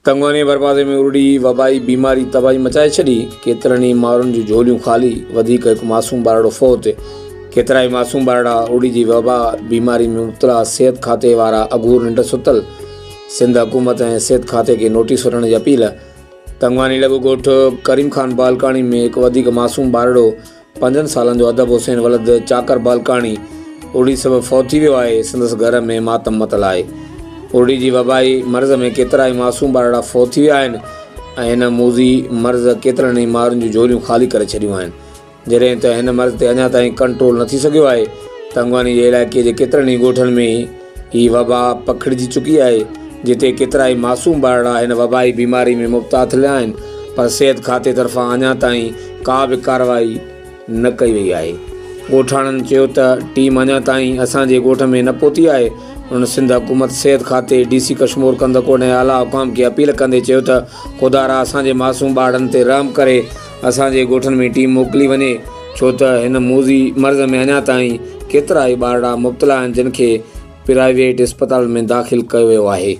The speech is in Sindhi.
تنگواني ڀرپاسي ۾ ارڙي وبائي بيماري تباهي مچائي ڇڏي، ڪيترن ئي مائرن جون جهوليون خالي، وڌيڪ هڪ معصوم ٻارڙو فوت، ڪيترائي معصوم ٻارڙا ارڙي جي وبا بيماري ۾ مبتلا، صحت کاتي وارا اگهور ننڊ ستل، سنڌ حڪومت ۽ صحت کاتي کي نوٽيس وٺڻ جي اپيل، تنگواني لڳ ڳوٺ ڪريم خان بالڪاڻي ۾ هڪ وڌيڪ معصوم ٻارڙو پنجن سالن جو ادب حسين ولد چاڪر بالڪاڻي ارڙي سبب فوت ٿي ويو آهي، سندس گهر ۾ ماتم متل آهي. ارڙي جي وبائي مرض ۾ ڪيترائي معصوم ٻارڙا فوت ٿي ويا آهن ۽ هن موذي مرض ڪيترن ئي مائرن جون جهوليون خالي ڪري ڇڏيون آهن. جڏهن ته هن مرض تي اڃا تائين ڪنٽرول نه ٿي سگهيو آهي. تنگواني جي علائقي جي ڪيترن ئي ڳوٺن ۾ هي وبا پکڙجي چڪي آهي، جتي ڪيترائي معصوم ٻارڙا هن وبائي بيماري ۾ مبتلا ٿيل آهن پر صحت کاتي طرفان اڃا تائين ڪا به ڪارروائي نه ڪئي وئي آهي. ڳوٺاڻن چيو ته ٽيم اڃا تائين اسان جي ڳوٺ ۾ نه پهتي آهي. هنن سنڌ حڪومت، صحت کاتي، ڊي سي ڪشمور ڪنڌڪوٽ ۽ اعليٰ حڪام کي اپيل ڪندي چيو ته خدارا اسان جي معصوم ٻارڙن تي رحم ڪري اسان جي ڳوٺن ۾ ٽيم موڪلي وڃي ڇو ته هن موذي مرض ۾ اڃا تائين ڪيترائي ٻارڙا مبتلا آهن جن کي پرائيويٽ اسپتالن ۾ داخل ڪيو ويو آهي.